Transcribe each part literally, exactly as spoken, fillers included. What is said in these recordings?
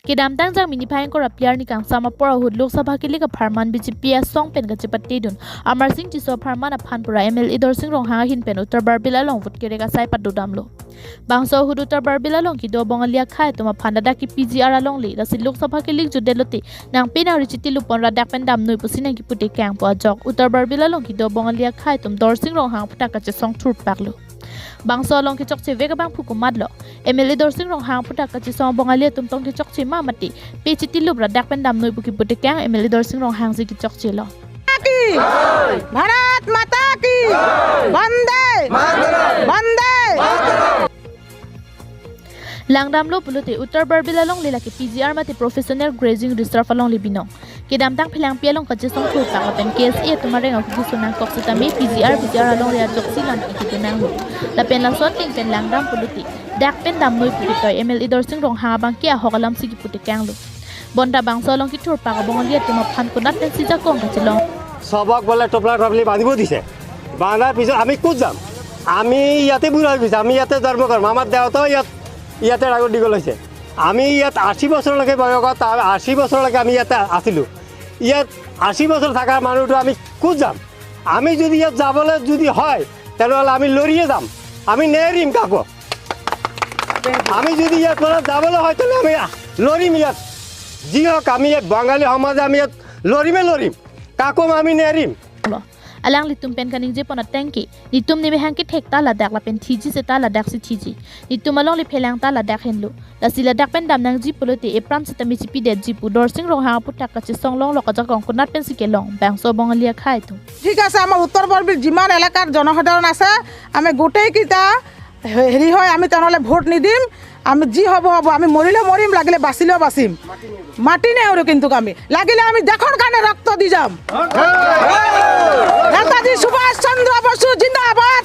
Kedamtang Jangmi niphai ingkoi ra phli arni kangsam apor ahut Lok Sabha kelik apharman B J P asong pen kachepatedun Amarsing Tisso apharman aphan pura M L A Dorsing Ronghang ahin pen Uttar Barbil along vote kerek asai padodamlo. Bangso ahut Uttar Barbil along kedo Bongali akhei atum aphan ladak ke P G R alongle, lasi Lok Sabha kelik jutdetlote nangpi nangri chitilup pon, ladak pen damnoi pusi nangkipu tekang pu ajok Uttar Barbil along kedo Bongali akhei atum Dorsing Ronghang aphuthak kachesong thurpaklo. Bangso along kechokche vek abangphu komatlo, M L A Dorsing Ronghang aphuthak kachesong Bongali atum tong kechokche ma mati, pe chitilup, ladak pen damnoi pu kipu tekang M L A Dorsing Ronghangsi kechokchelo. की भारत माता की वंदे वंदे। Langdamlo pulote Uttar Barbil alongle lake P G R mate Professional Grazing Reserve alongle binong. Kedamtang Phelangpi along kachesong thurpak lapen K S A atum areng ahut keso nangkok setame P G R, P G R alongle ajoksi lam ikidunanglo. Lapen lason ateng pen langdam pulote dak pen damnoi pu ketoi M L A Dorsing Ronghang abangke ahok alamsi kipu tekanglo. Bonta bangso along kethurpak Bongali atum aphan konat pensi jakong kachelong. চবক বোলে টোপলা টপলি বান্ধিব দিছে। বান্ধাৰ পিছত আমি ক'ত যাম? আমি ইয়াতে বুঢ়া হৈ গৈছে, আমি ইয়াতে জন্ম কৰিম, আমাৰ দেউতাও ইয়াত, ইয়াতে ডাঙৰ দীঘল হৈছে। আমি ইয়াত আশী বছৰলৈকে বয়সত, আশী বছৰলৈকে আমি ইয়াতে আছিলোঁ। ইয়াত আশী বছৰ থকা মানুহটো আমি ক'ত যাম? আমি যদি ইয়াত যাবলৈ যদি হয়, তেনেহ'লে আমি লৰিয়ে যাম, আমি নেৰিম কাকো। আমি যদি ইয়াৰ পৰা যাবলৈ হয়, তেনে আমি লৰিম ইয়াত। যি হওক, আমি এই বাঙালী সমাজে আমি ইয়াত লৰিমে লৰিম, কাকো আমি Nerim. Alanglitum pen kaningje pon ateng ke, nitum nimehang kethek ta ladak lapen thiji seta ladaksi thiji. Nitum alongle phelang ta ladak henlo. Lasi ladak pen damnangji pulote epran setame chipidetji pu Dorsing Ronghang aphuthak kachesong longlok ajakong konat pensi kelong, bangso Bongali akhei atum. ঠিক আছে, আমাৰ উত্তৰ বৰবিল যিমান এলেকাৰ জনসাধাৰণ আছে, আমি গোটেইকেইটা হে-, হেৰি হয়, আমি তেনেহ'লে ভোট নিদিম। আমি যি হ'ব হ'ব, আমি মৰিলেও মৰিম, লাগিলে বাচিলেও বাচিম। মাটি নেওৰো কিন্তু আমি, লাগিলে আমি দেশৰ কাৰণে ৰক্ত দি যাম। নেতাজী সুভাষ চন্দ্ৰ বসু জিন্দাবাদ।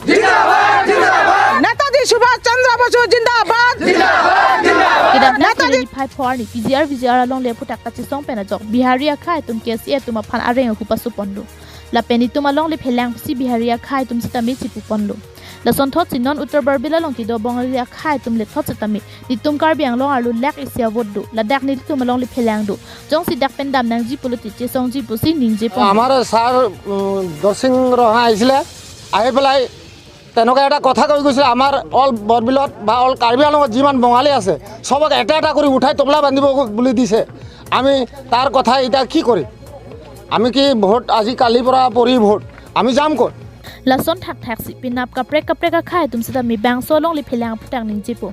নেতাজী সুভাষ চন্দ্ৰ বসু জিন্দাবাদ। Kedamtang Netaji Pheli niphai pho arni P G R V G R alongle aphuthak kachesong pen ajok Bihari akhei atum K S A atum aphan areng ahu pasoponlo. Lapen itum alongle phelang pusi Bihari akhei atum setame chipuponlo. Lasonthotsi non Uttar Barbil along kedo Bongali akhei atum lethot setame nitum Karbi Anglong arlo lakh isi avote do. Ladak nelitum alongle phelang do. Jongsi dak pen damnangji pulote chesongji pusi ningjepon. আমাৰ ছাৰ, উম, দৰসিং ৰহা আহিছিলে, আহি পেলাই তেনেকুৱা এটা কথা কৈ গৈছিলে, আমাৰ অল বৰবিলত বা অল কাৰ্বি আংলঙত যিমান বঙালী আছে, চবক এটা এটা কৰি উঠাই টোপলা বান্ধিব বুলি দিছে। আমি তাৰ কথা এতিয়া কি কৰিম? আমি কি ভোট আজি কালিৰ পৰা পৰি ভোট? আমি যাম ক'ত? Lason thakthaksi penap kaprek kaprek akhei atum setame bangso alongle phelang aphuthak ningjepo.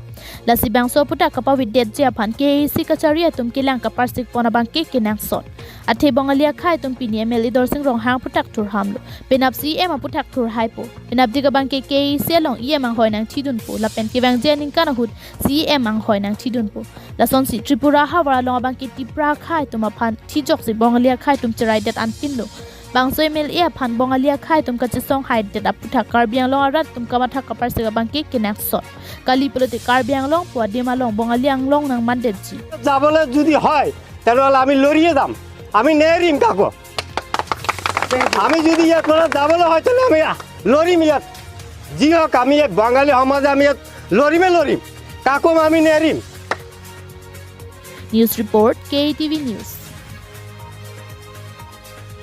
Lasi bangso aphuthak kapavedetji aphan K A A C kachari atum kelang kaparsikpon abangke kenangsot. Athe Bongali akhei atum pini M L A Dorsing Ronghang aphuthak thurhamlo. Penap C E M aphuthak thurhaipo. Penapdik abangke K A A C along E M anghoi nangthidunpo. Lapen kevangji aningkan ahut C E M anghoi nangthidunpo. Lasonsi Tripura ahavar along abangke Tipra akhei atum aphan thijoksi Bongali akhei atum cheraidet anpinlo. Bangso M L A aphan Bongali akhei atum kachesong haidet aphuthak Karbi Anglong arat atum kamathak kaparsik abangke kenangsot. Kali pulote Karbi Anglong pu adim along Bongali Anglong nangmandetji. যাবলৈ যদি হয়, তেনেহ'লে আমি লৰিয়ে যাম, আমি নেৰিম কাকো। আমি যদি ইয়াৰ পৰা যাবলৈ হয়, তেনে আমি লৰিম ইয়াত। যি হওক, আমি এই বাঙালী সমাজে আমি ইয়াত লৰিমে লৰিম, কাকো আমি Nerim. News report, K A T V News.